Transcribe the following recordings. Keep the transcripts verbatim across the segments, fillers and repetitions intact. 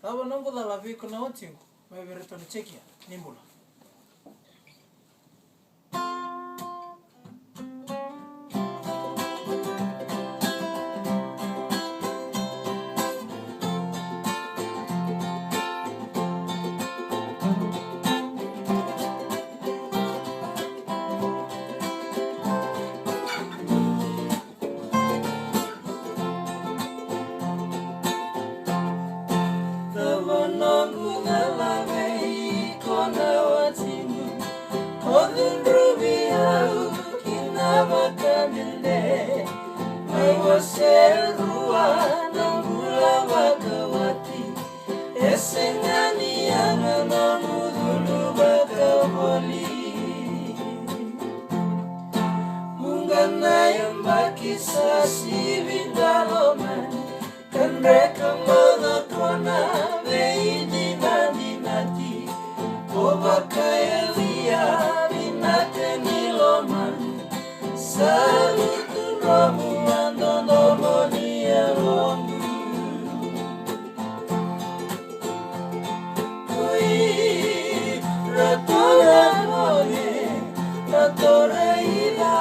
Cava noqu cala vei iko na watiqu, mai vei iratou na Jekia ni bula. Cava noqu cala vei iko na watiqu, o cudruvi au ki na vakadede. Mai wase rua na bula vakawati, e sega ni yaga nomu cudru vakavoli. Vuqa na yabaki sa sivi da lomani, ka dreka mada ko na veidinadinati. O vakayalia vinaka ni lomani, sa lutu dromu a dodomo ni yaloqu. Ko iratou na gone, ratou raica.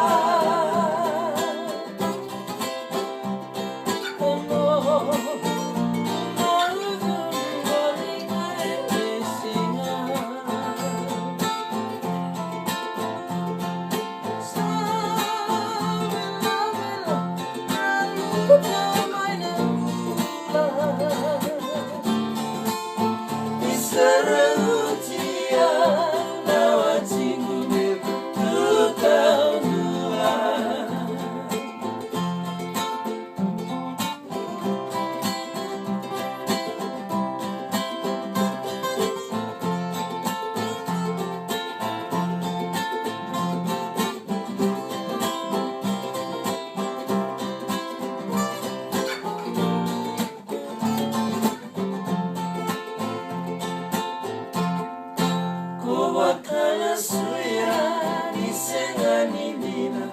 Ko vakalasuya ni sega ni dina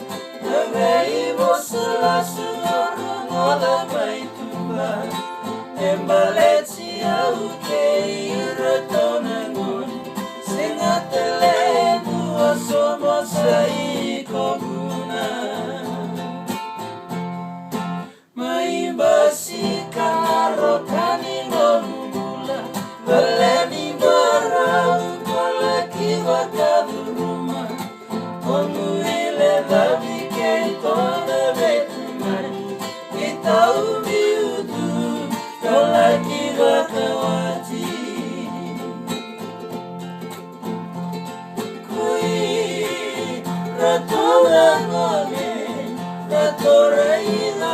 na veivosa lasu o rogoca mai tuba. E baleti au kei iratou na gone, sega tale e dua somo sa iko vuna. Mai basika na roka ni nomu bula, vale ni marau ko laki vakacuruma. Ko mu ilecavi keitou na veitemani, keitou biutu ko laki vakawati. Ko iratou na gone, ratou raica.